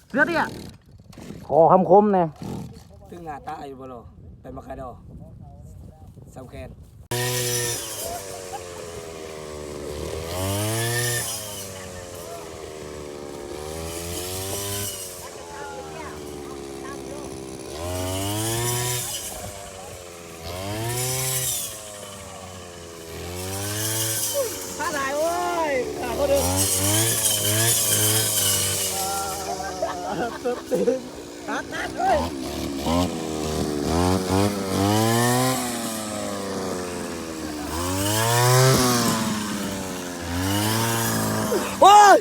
ເສືອເຕ້ຍ ຂໍຄຳຄົມແດ່. ຕຶງໜ້າຕາຢູ່ບໍ່ລໍ ເປັນບັກກະດໍ ສຳແຂນ. ປາຫຼາຍເວີຍ ປາໂຄດເດີ ຕັດ ຕັດເວີຍ ໂອ້ຍ.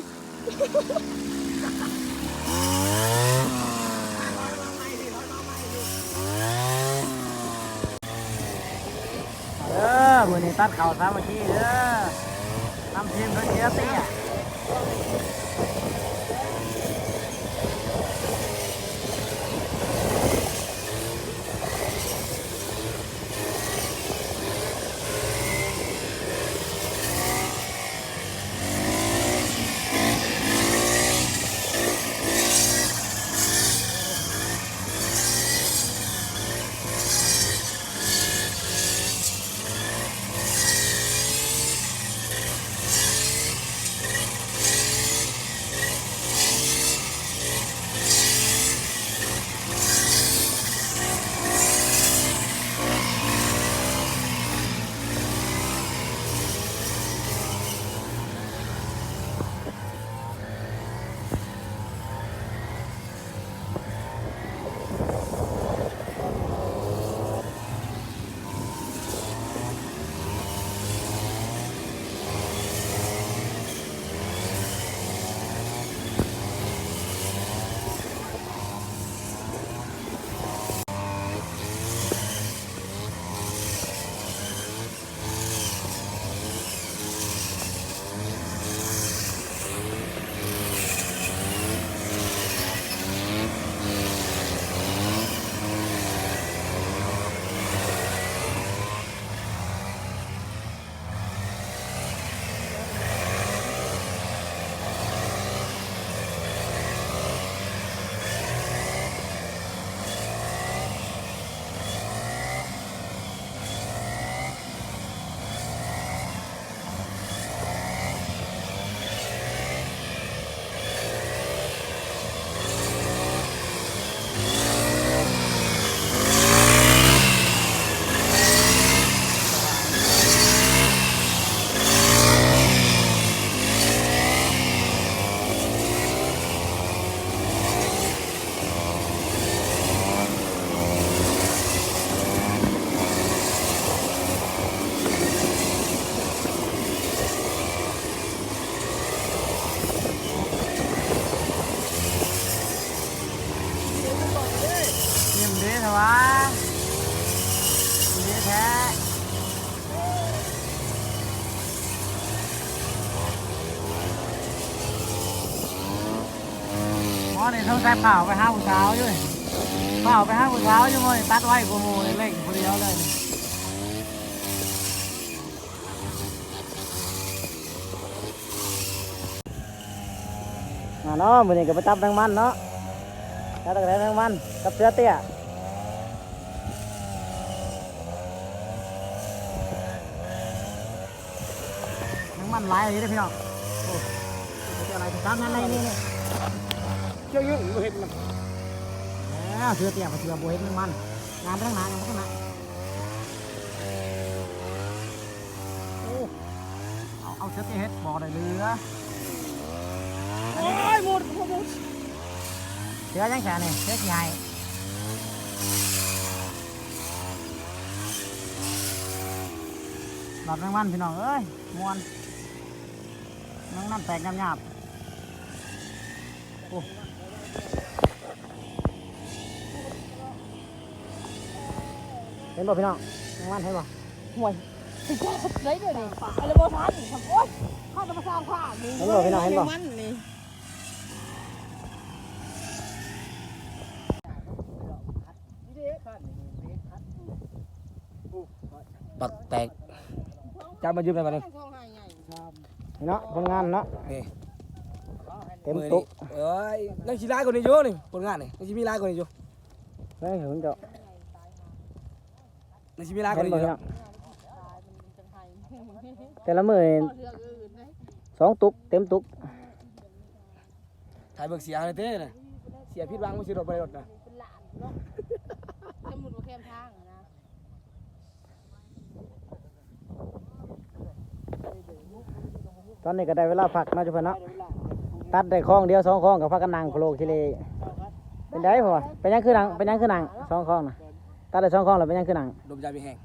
ເດີ ມື້ນີ້ຕັດເຂົ້າສາມັກຄີເດີ ນຳທີມໂດຍເສືອເຕ້ຍ. ເຕັມເດ້ແທ້ຫວາ ເຕັມເດ້ແທ້. ໝໍນີ້ສົງໄສຟ້າວໄປຫາຜູ້ສາວຢູ່ ຟ້າວໄປຫາຜູ້ສາວຢູ່ ໝໍນີ້ຕັດໄວກວ່າໝູ່ ເລັ່ງຜູ້ດຽວເລີຍ. ມາເນາະ ມື້ນີ້ກໍໄປຈັບແມງມັນເນາະ ຈັບແຕ່ແມງມັນກັບເສືອເຕ້ຍ. ແມງມັນຫຼາຍອີ່ຫຼີເດ້ພີ່ນ້ອງ. ໂອ້ ເສືອເຕ້ຍຫຼາຍ ຕາມນັ້ນເລີຍ ນີ້ ນີ້ ເຈົ້າຍັງບໍ່ເຫັນມັນ. ເສືອເຕ້ຍ ເສືອບໍ່ເຫັນແມງມັນ ຍ່າງໄປທາງໜ້າ ຍ່າງໄປທາງໜ້າ. ໂອ້ ເອົາ ເອົາເສືອເຕ້ຍເຮັດບໍ່ໄດ້ເຫຼືອ. ໂອ້ຍ ໝົດ ໝົດ ໝົດ. ເສືອຍັງແຄ່ນີ້ ເສືອຂີ້ໄຫ້. ຫຼອດແມງມັນ ພີ່ນ້ອງເອີຍ ມ່ວນ ແມງມັນແຕກຫຍາບໆ. ໂອ້ ເຫັນບໍ່ພີ່ນ້ອງ ແມງມັນເຫັນບໍ່? ຫ້ວຍ ໄດ້ເດີນີ້ ໄປແລ້ວບໍ່ທັນ ໂອ້ຍ ເຮົາຈະມາສ້າງພາບນີ້ ເຫັນບໍ່ພີ່ນ້ອງ ເຫັນບໍ່? ແມງມັນນີ້ ປັກແຕກ ຈັບມາຢືມໄດ້ບັດນີ້ ເນາະ ຜົນງານເນາະ ນີ້. ເຕັມຕຸກ. ເອີຍ ຍັງຊິຫຼາຍກວ່ານີ້ຢູ່ນີ້ ຜົນງານນີ້ ຍັງຊິມີຫຼາຍກວ່ານີ້ຢູ່. ເອີຍ ເຫັນເຈົ້າ ຍັງຊິມີຫຼາຍກວ່ານີ້ຢູ່. ແຕ່ລະມື້ນີ້ສອງຕຸກ ເຕັມຕຸກ. ຖ່າຍເບິ່ງເສຍເຮົາແດ່ເດ້ນະ ເສຍຜິດຫວັງ ມັນຊິລົດບໍ່ໄດ້ລົດນະ. ສະມຸດບໍ່ແຄມທາງນະ. ຕອນນີ້ກໍໄດ້ເວລາພັກເນາະ ຈຸເພິ່ນເນາະ. ຕັດໄດ້ຄອງດຽວສອງຄອງກໍພາກັນນັ່ງໂຄໂລຄີເລ. ເປັນໃດພໍ່? ເປັນຫຍັງຄືນັ່ງ ເປັນຫຍັງຄືນັ່ງສອງຄອງນະ? ຕັດໄດ້ສອງຄອງແລ້ວເປັນຫຍັງຄືນັ່ງ? ລົມຢາມີແຮງ.